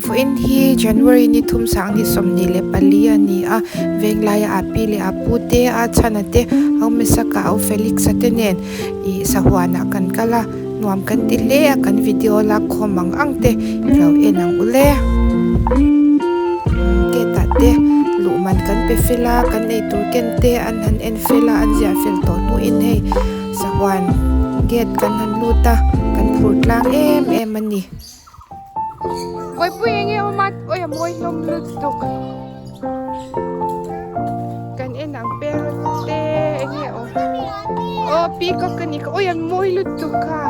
Vawiin hi January ni thum sang ni 24 a ni a, Venglaia a pi leh a pu te, a chhana te, au Mesaka, au Felix-a te nen ih sahuanah kan kal a, nuam kan ti hle a, kan video lak khawm ang ang te i lo en ang u le. Gate ah te luh man kan pe fel a, kan eitur ken te an han en fel a, an ziah fel tawh hnuin hei sahuan gate kan han lut a, kan phur tlang em em a ni. Awipui enge awm a awi a mawi hlawm lutuk kan en ang parrot te enge awm aw peacock a ni kha awi a mawi lutuk kha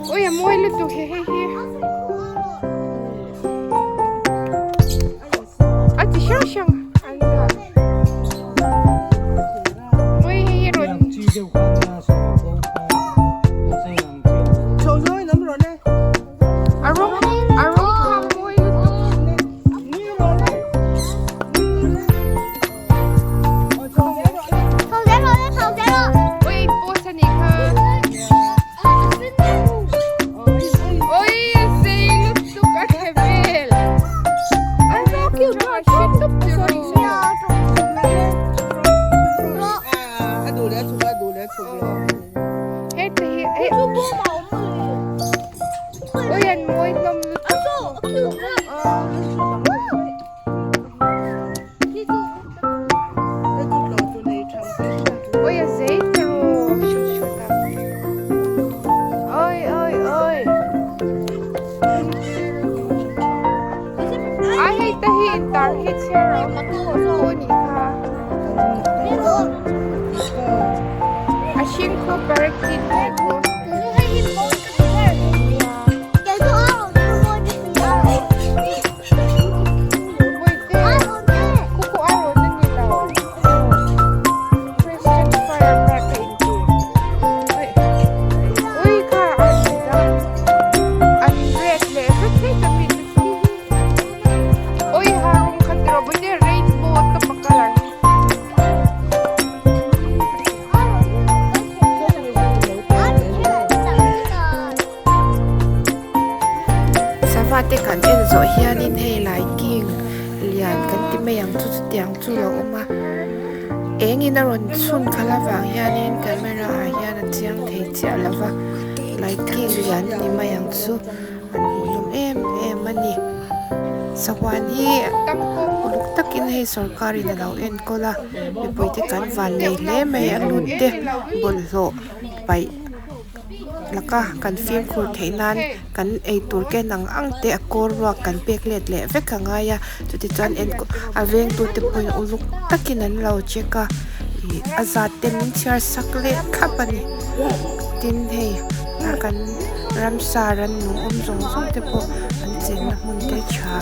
awi a mawi lutuk he hei hi a chi hrang hrang an dah awi hei hi rawn. A rawng a rawng kha mawi lutuk. Oi post a nih kha. Oi a sei lutuk a thle vel. A hre tawp chu rawn Heta hi hei Ui an mawi hlawm lutuk. Ui a zei tawh hrut hrut a. Oi oi oi. A hei te hi intar hi chhiar a awm a nih kha. A hring khu parakeet te khu. Sava te kan en zawh hianin hei lai king lian kan ti mai ang chu chutiang chu lo awm a engin a rawn chhun khalh avang hianin camera ah hian a chiang thei chiah lo va lai king lian a ni mai ang chu an hmuhnawm em em a ni sahuan hi uluk takin hei sorkar in alo enkawl a mipui te kan van nei hle mai a lut te bawlhhlawh paih laka kan fimkhur theih nan kan eitur ken ang ang te a kawl ruak kan pek let leh vek a ngai a chutichuan enkawl a vengtu te pawhin uluk takin an lo check a ih a zat te min chhiar sak leh thlap a ni tin hei kan ramsa rannung awm zawng zawng te pawh an chenna hmun te tha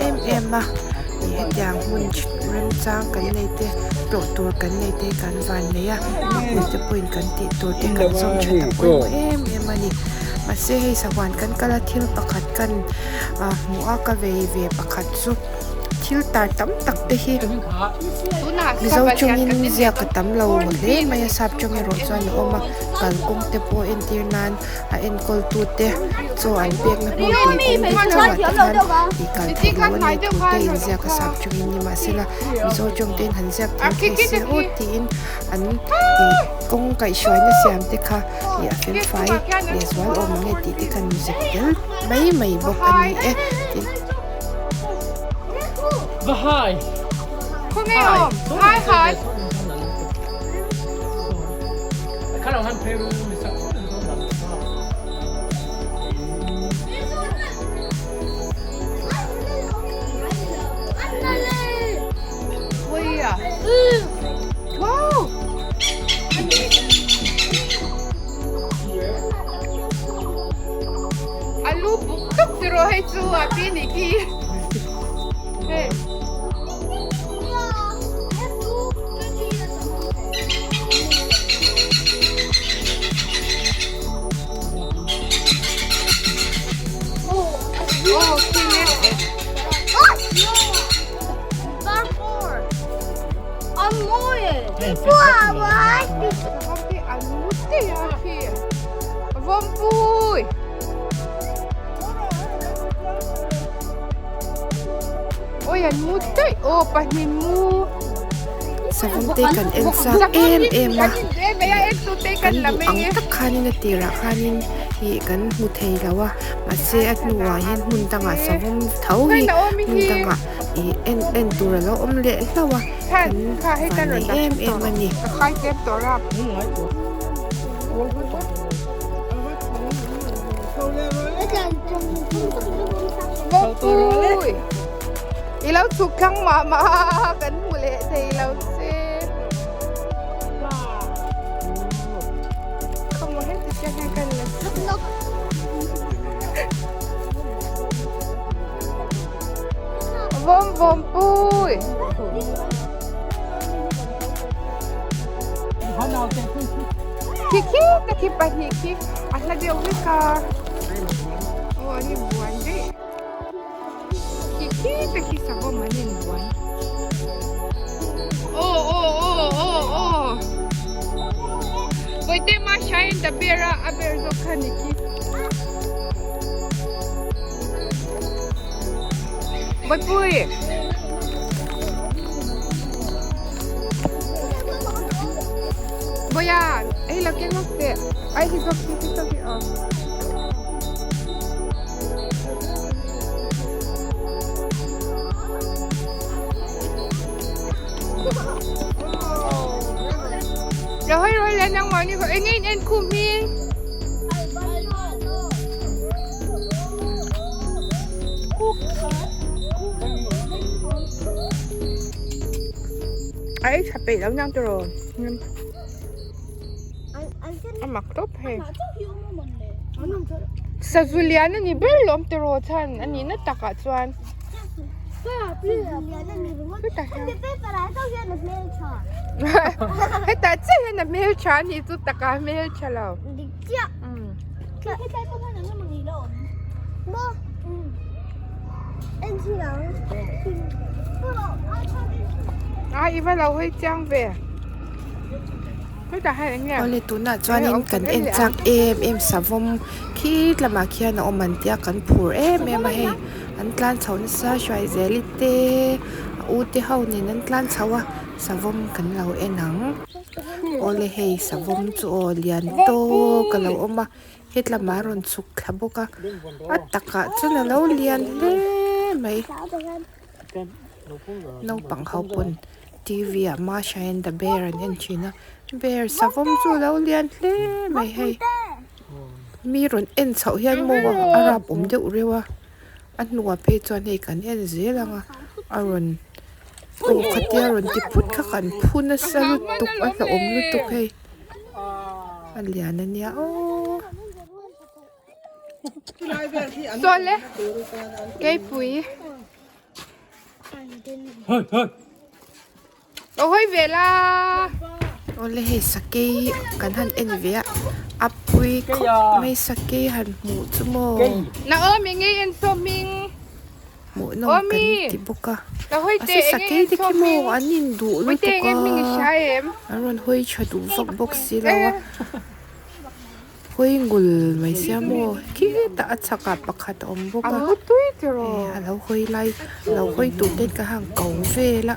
em em a ih hetiang hmun remchang kan nei te tlawh tur kan nei te kan van nei a mipui te pawhin kan tih tur te kan zawm tha ta pawimawh em em a ni mahse hei sahuan kan kal a thil pakhat kan ah hmuh a ka vei ve pakhat chu thil tar tam tak te hi mizo tawngin ziak a tam lo hle mai a sap tawng erawh chuan a awm a kalkawng te pawh entir nan a enkawl tu te chaw an pek na hmun tur kawng dik chauh ah te khan ih kal theih loh a ni thu te inziak a sap tawngin ni mahsela mizo tawng te in han ziak thei thei se aw tiin an ih kawng kaihhruaina siam te kha ih a fel fai leh zual awm ang e tih te khan zep tel mai mai bawk a ni e tin. Alu buk tuk ti rawh hei chu a pi nih khi hei. Vawmpui. Oi an mu daih aw pahnih mu. Savawm te kan en chak em em a, kan duh ang tak khanin a tirah khanin ih kan hmu thei lo a, mahse a hnuah hian hmun dangah savawm tho hi hmun dangah ih en en tur a lo awm leh hlauh a, kan vannei em em a ni. Vawkpui i lo chhuk thlang mah mah a kan hmu leh thei lo che khawmaw heti chiang hian kan la vawm vawm pui. Khi khi te khi pahnih khi a hla deuh vek a aw an inbuan daih khi khi te khi savawm an inbuan aw aw aw aw aw Bawihte ma hriain the bear a a bear zawk kha ni khi Bawihpui. Boya, hei lo keng lawk teh. Ai hi zawk hi hi zawk hi aw. Lo hoi roi le nang mah ni ko eng in en khum hi. A ei tha peih lo nang tiraw a mak tawp hei sazu lian a ni ber lawm tiraw chhan a nihna takah chuan hetah chiah hian a hmeltha a nih chu takah a hmeltha lo. A i va lo hawi chiang ve hetah hian eng nge Awle tunah chuanin kan en chak em em savawm khi lamah khian a awm an tia kan phur em em a hei an tlan chho nasa hruaizeli te a u te ho nen an tlan chho a savawm kan lo en ang. Awle hei savawm chu aw lian tawk a lo awm a hetlamah a rawn chhuk thla bawk a a takah chuan a lo lian hle mai naupang ho pawn t v ah masha and the bear an en thin a bear savawm chu a lo lian hle mai hei mi rawn en chhoh hian maw a rap awm deuh reuh a. A hnuah phei chuan hei kan en zel ang a a rawn aw khatia rawn ti phut kha kan phu nasa lutuk a hlauhawm lutuk hei a lian a nia aw. Saw le keipui. Lo hawi ve la. Awle hei sakei kan han en ve a a pui khawp mai sakei han hmuh chu maw. Na awm eng nge en sawm hming. Hmuh nawm kan ti bawk a. A se sakei te khi maw an in duh lutuk a an rawn hawi tha duh vak bawk si lo a. Hawi ngul mai sia maw khitah a chhakah pakhat a awm bawk a eh a lo hawi lai a lo hawi tur te ka han ko vel a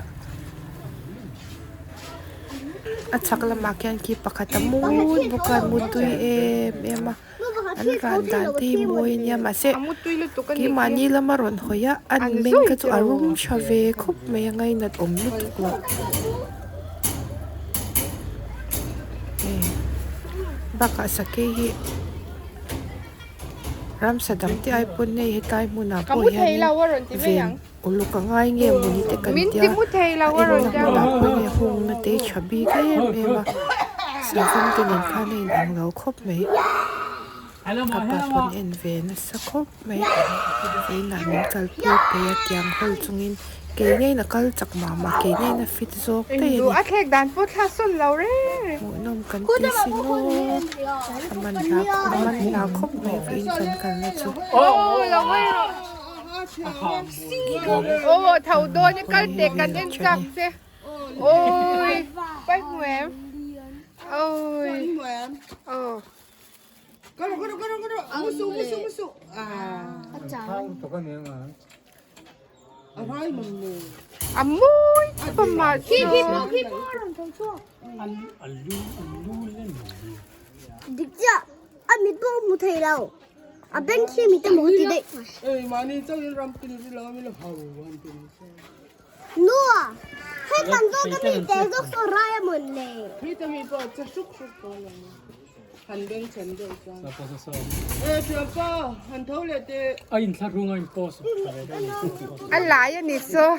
a chhak lamah khian khi pakhat a mut bawk a mut tui em em a an ran dan te hi mawi a nia mahse keimahni lama rawn hawi a an meng kha chu a rum tha ve khawp mai a ngainat awm lutuk lo. Bakah sakei hi ramsa dang te ai pawn hei hetlai hmunah pawh hianin ven uluk a ngai nge mawni te kan tia a enna hmunah pawh hei hungna te tha bik em em a savawm te nen khan a inang lo khawp mai ka pa pawn en ve nasa khawp mai vawiinah min kalpui peih a tiang hawl chungin kei ngeiin a kal chak mah mah kei ngeiin a fit zawk daih a ni a thlek dan pawh thla sawn lo reng reng hmuhnawm kan ti sin aw a man hla a man hla khawp mai vawiin kan kalna chu aw lo hawi rawh aw tho dawn i kal teh kan en chak che awi pai hmu em awi aw A mawi khawp a mah chu. A lai a ni saw.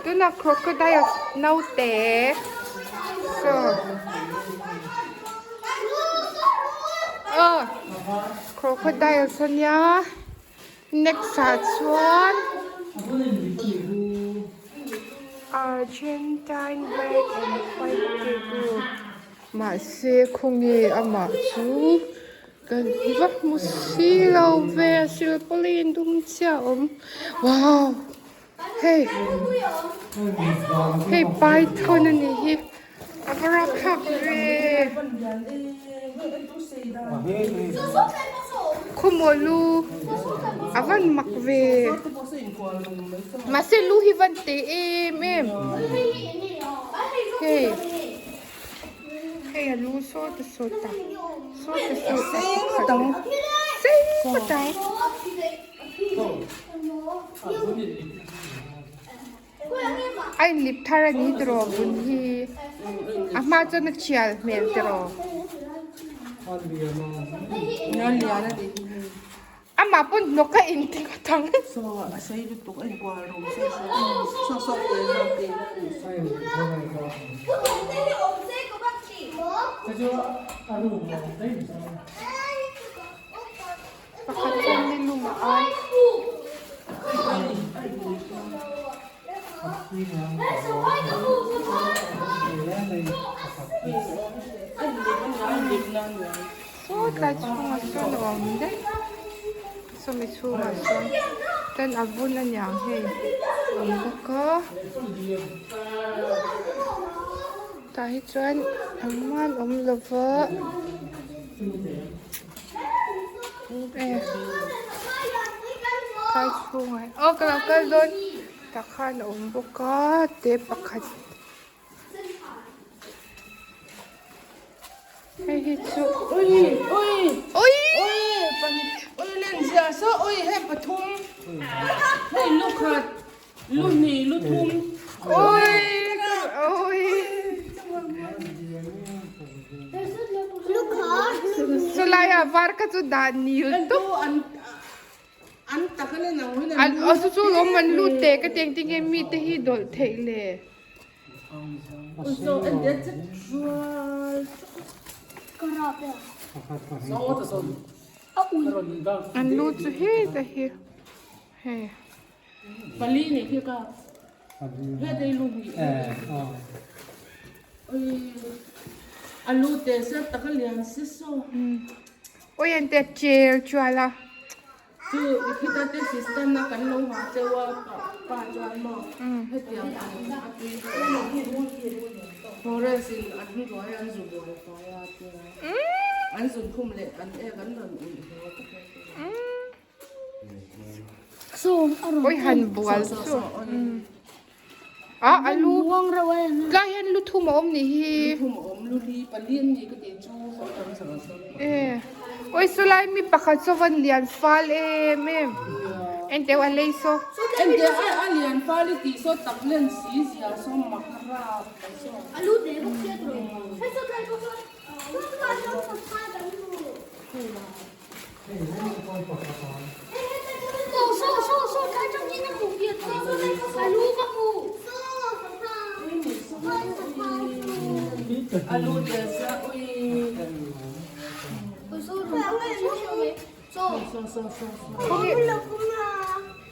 Tuna crocodile naute saw aw crocodile saw nia next ah chuan Argentine black and white tegu mahse khawnge amah chu Kan va hmu si lo ve a silpawlin dum chiah a awm wow hei hei python a nih hi a va rapthlak ve khawmaw lu a van mak ve mahse lu hi van teh em em hei. Hei a lu saw ta saw ta saw ta saw ta pakhat a sei ngawt ang. A inlip thar a ni tiraw vun hi a hma chuan a thial hmel tiraw. Amah pawn hnawk a in ti ngawt ang. Pakhat chuan ni lum a ai. tlai chhungah sawn a awm daih sawmi chhungah sawn chuan a vun a niang hei a awm bawk a tah hi chuan engmah an awm lo va tlai chhungah aw ka lo kal dawn tah khan a awm bawk a te pakhat. Hei hi chu ui ui ui ui ui len zia saw ui hei pathum hei lu khat lu hnih lu thum ui ui chulai ah var kha chu dah nil tawp an tak a len ang hun an aw chu chu lawm an lut teh ka ti engtin nge mite hi dawlh theih le. An lu chu heta hi hei. Ui an te chel chual a. Chu i khita te system na kan lo nghah cheu a pa chuan maw hetiang ang a tui forest in an ruai an zu buai fai a tia an zun khum leh an ek an rawn ulh haw ta kher Ui han bual chu a a lu tlai hian lu thum a awm nih hi ui chulai mi pakhat saw van lian fal em em enteu a lei saw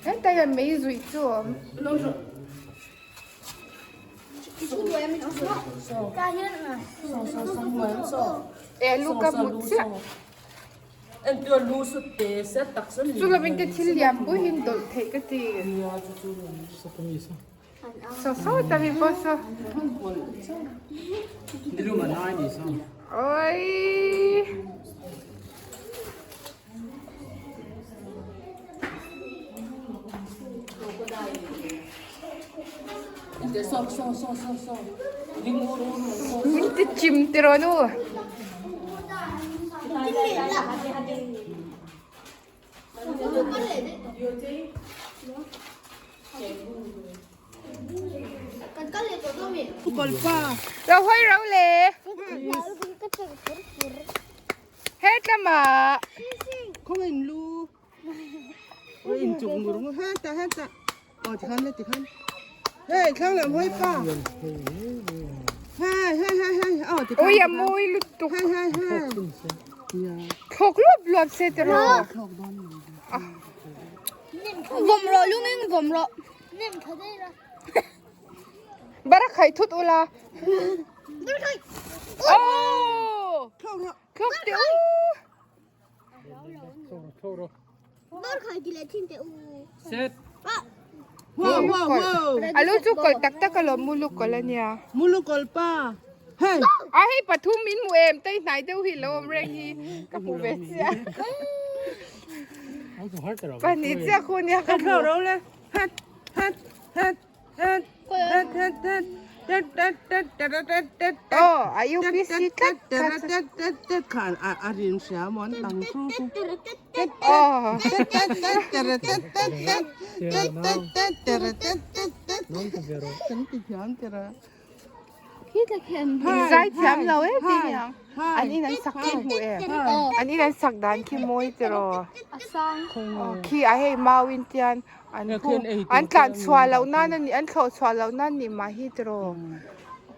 Heta hian mei zuih chu a awm. E lu ka hmu chiah. Chu lovin te thil lian pui hi dawlh theih ka ti. Saw saw ta mi pawh saw. Oi. Min ti chim tiraw nu. Lo hawi ro le. Hetlama. Không in lu. Ôi in chụp ngủ đúng hết ta hết ta. Ờ thì khăn thì khăn. Hey, khang làm hơi pa. Hey, hey, hey, hey. Ờ thì Ui a mawi lutuk. Hey, hey, hey. Thlawk luap luap se tiraw. Bara khai thut ula. Oh! Thlawk teh u. Wow, wow, wow. A lu chu kawlh tak tak alawm mulu kawlh a nia. Mulu kawlh pa. Hey. A hei pathum min hmu em tei hnai deuh hi lo awm reng hi ka hmu ve chiah. Pahnih chiah khu nia ka hmu. Het het het het het het het het het het het het het Aw a UPC tlat kha khan a rin hria maw an tang chu chu. Aw. Kan ti thiam tira. Zai thiam lo e ti niang. An in an sak khi hmu e. An in an sak dan khi mawi tiraw. Khi a hei mauin tian an hung an tlan chhuah loh nan a ni an thlawh chhuah loh nan ni mah hi tiraw.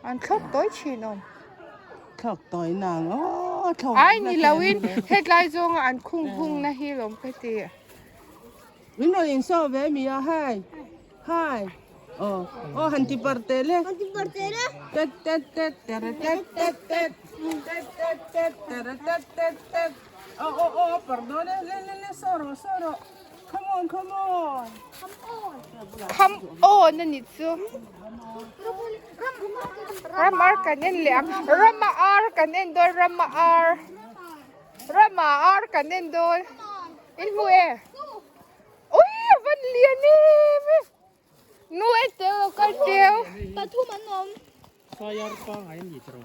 An thlawk tawi thin awm. Thlawk tawi nang aw thlawk. Ai ni loin hetlai zawnga an khung hung na hi lawm ka ti. Min rawn insaw ve mi a hai. Hai. Aw aw han ti par teh le. Han ti par teh le. Tet tet tet tere tet tet tet tet tet tet tere tet tet tet. Aw aw aw a par dawn e le le le saw rawh saw rawh come on come on. Come on a nih chu. Ram ar kan en leh ang rama ar kan en dawn rama ar rama ar kan en dawn in hmu e ui a van lian em e nu en teu lo kal teu. Pathum an awm. Fire pangai an ni tawh.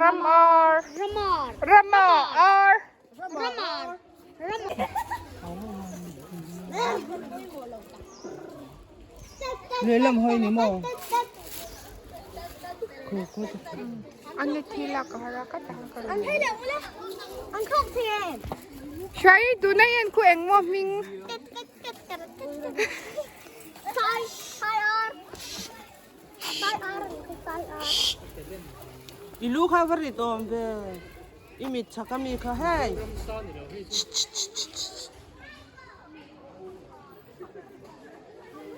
Ram ar. Rama ar. Lehlam hawi ni maw? An le thi lak a har a ka tang ka rawn. Hrai tunah hian khu engmaw hming. I lu kha va rit awm ve i mit chak ami kha hei.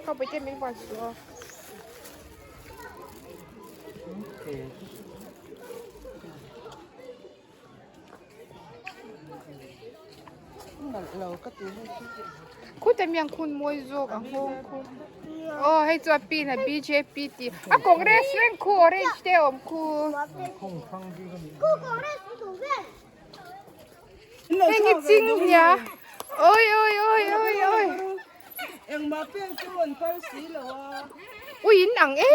Kha pawite min buat suh aw. Khuta miang khun mawi zawk a nghawng khu aw hei chu a pin a bjp tih a congress reng khu orange te a awm khu heng hi ching nia oi oi oi oi oi ui in ang e.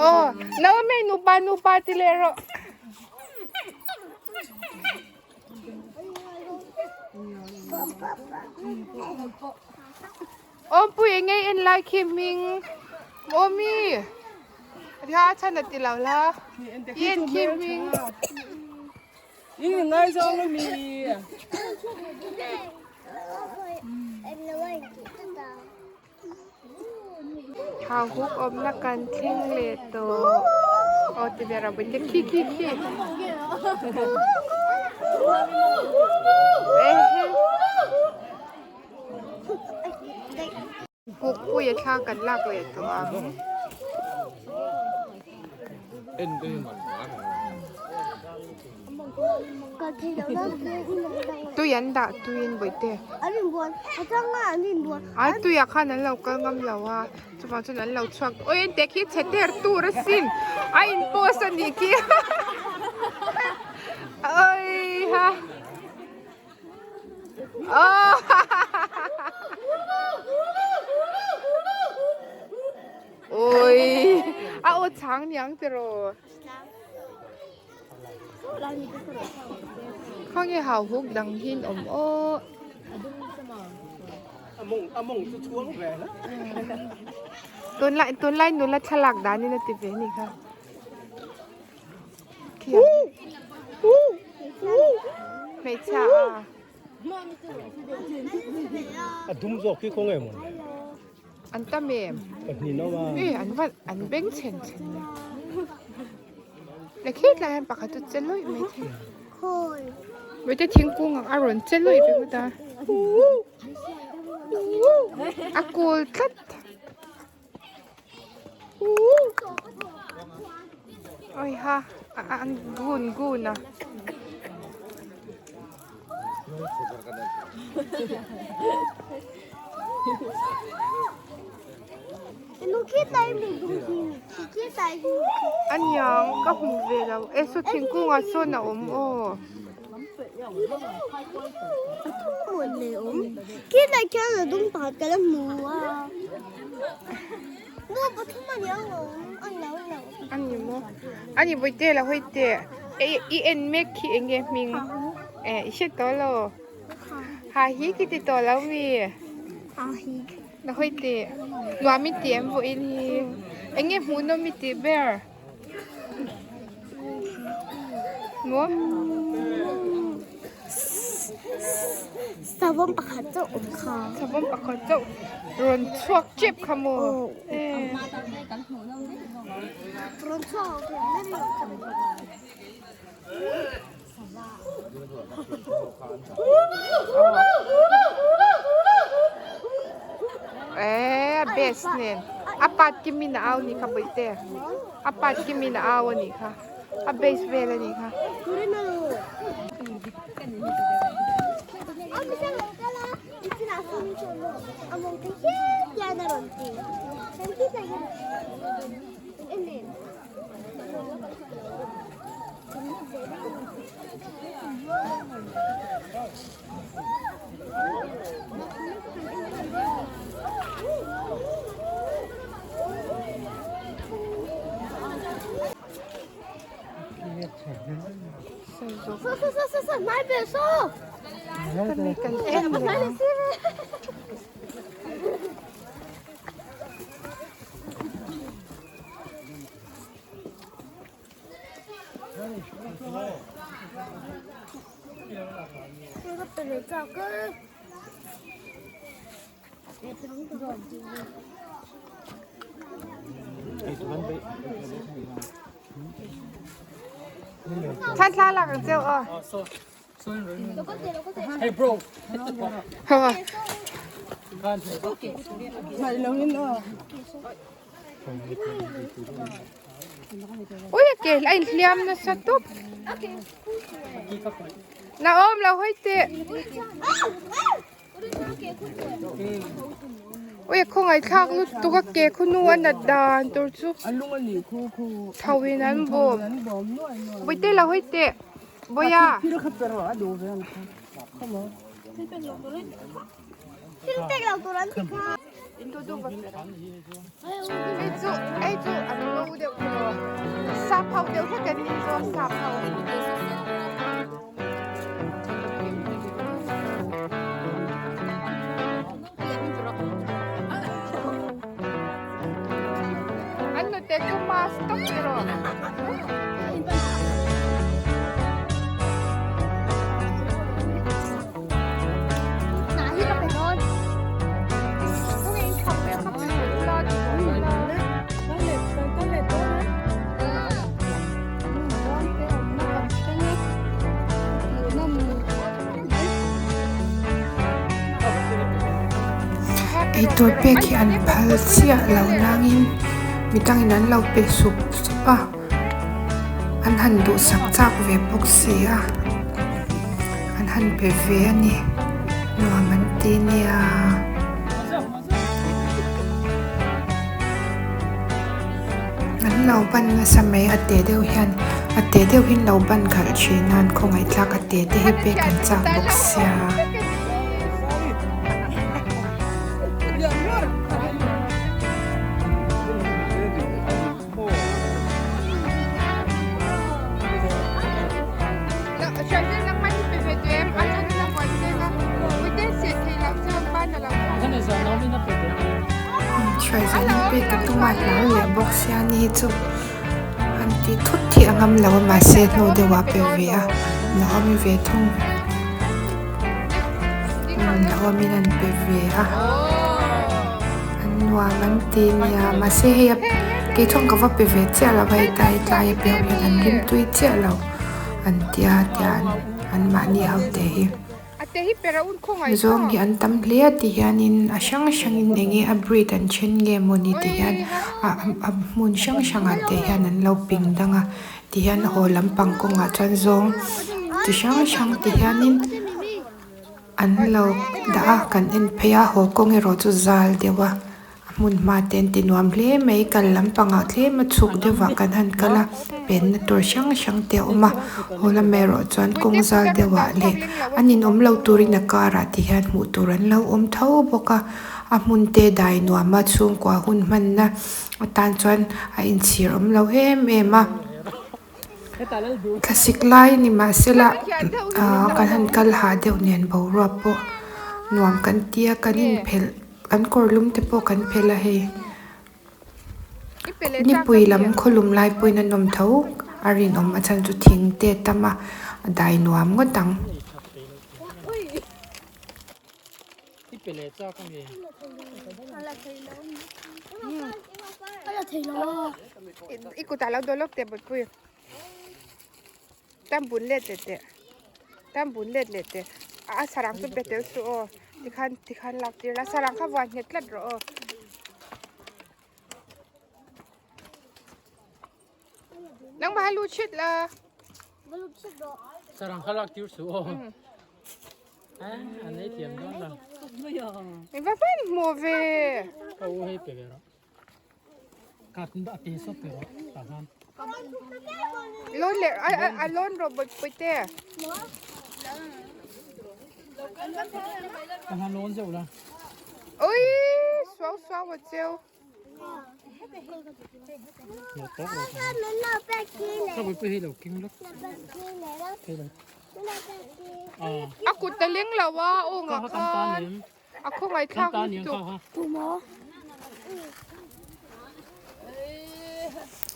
Aw nau a mei nupa nupa ti leh rawh. Awmpui eng nge en lai khi hming Awmi a chhan a ti lo la i en khi hming. I ngaizawng a mi. Thau huk awmna kan thleng leh tawh aw ti ber a bawih te khi khi khi Kukpuia thla kan lak leh tawh ang. Tui an dah tuiin bawihte. Ai tuiah khan an lo kal ngam lo a, chuvang chuan an lo chhuak awi en teh khi chhe ter tur asin a in post a nih khi awi ha. Oi, a aw chang niang tiraw. Khawnge hau huk dang hin awm aw. Tunlai tunlai nula thlalak danin a ti ve ni kha. Hmeichhia a. A dum zawk khi khaw nge maw? An tam em? Pahnih no a. E an va an beng chhen chhen le. Le khit lai hian pakhat chu che lawih mai thei. Mite thingkung ang a rawn che lawih ringawt a. A kul tlat. Oi ha an gun gun a. Aniang ka hmu ve lo e saw thingkung ah sawn a awm aw. Ani maw ani vawi la hawi teh i en mek khi eng nge hming eh i hre tawh lo ha hi khi ti tawh lo mi la hawi teh nuam i ti em vawiin hi eng nge hmuh nawm i tih ber. Maw? Savawm pakhat chauh awm kha. Savawm pakhat chauh rawn chhuak tep kha maw? Rawn chhuak Eh, best nen. A part kimin a au nih kha Bawihte. A part kimin a au a nih kha. A base vel a nih kha. Than thla lak ang cheu aw. Hey bro. Ha. Ui a ke a inhliam nasa tawp. Na awm lo hawi teh. Ui a khawngaihthlak lutuk a ke khu nu a nat dan tur chu tho in an bawm. Bawihte lo hawi teh. Bawiha. Hei chu hei chu an ngo deuh tiraw sap ho deuh hlek an ni zawk sap ho. An nute chu mask tawp tiraw. Eitur pek hi an phal chiah lo nangin midangin an lo pe sup sup a. An han duhsak chak ve bawk si a, an han pe ve a ni, nuam an ti nia. An lo ban nasa mai a te deuh hian a te deuh hi an lo ban khalh thin a an khawngaih tlak a te te hi pek an chak bawk sia. Hruaizawhna pek ka tum a hlau leh bawk sia ni hi chu an ti thut hi a ngam lo a mahse hnu deuh ah pe ve a nuam ve thung nuam in an pe ve a. An nuam an ti nia mahse hei a kei chuan ka va pe ve chiah lo a heta hi tlai a piang hian an rim tui chiah lo an tia tian an mahni ho te hi zawng hi an tam hle a ti hianin a hrang hrangin eng nge a breed an then nge mawni ti hian a hmun hrang hrangah te hian an lo ping dang a ti hian haw lampang kawngah chuan zawng chi hrang hrang ti hianin. An lo dah a, kan en phei a, haw kawng erawh chu zal deuh a, a hmun hma te an ti nuam hle mai, kal lampangah tlem a chhuk deuh ah kan han kal a, penna tur hrang hrang te a awm a, haw lam erawh chuan kawng zal deuh ah leh an inawm lo turin a karah ti hian hmuh tur an lo awm tho bawk a, a hmun te dai nuam a chhungkua hun hmanna atan chuan a inchhir awm lo em em a. Thlasik lai ni mahsela ahh kan han kal hah deuh nen boruak pawh nuam kan ti a kan inphelh kan kawr lum te pawh kan phelh a hei nipui lam khawlum lai pawhin a nawm tho a rinawm a chhan chu thing te a tam a a dai nuam ngawt ang. I kutah lo dawl lawk teh Bawihpui. Tam bun let leh teh. Tam bun let leh teh. A sarang chu pe tel suh aw. Tikhan tikhan lak tir la. Sarang kha vuan nghet tlat rawh aw. Nangmah lu chhit la. Sarang kha lak tir suh aw. An ei thiam dawn lo. I va hman hmuh ve. Ka u hei pe ve rawh. Ka a te sawt pe rawh tah khan. Lawn leh a a lawn rawh bawih te. Ka han lawn zeuh la. Ui suau suau a cheu. A kut a leng lo a awng ah khan a khawngaih thlak lutuk.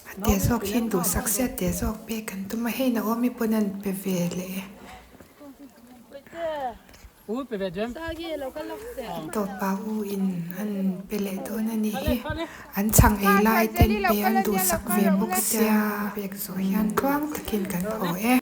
A te zawk hian duhsak sia te zawk pek an tum a hei Naomi pawn an pe ve leh e. Tawpa u in an pe leh dawn a nih hi. An chhang ei lai te an pe an duhsak ve bawk sia. Pek zawh hian tluang takin kan haw e.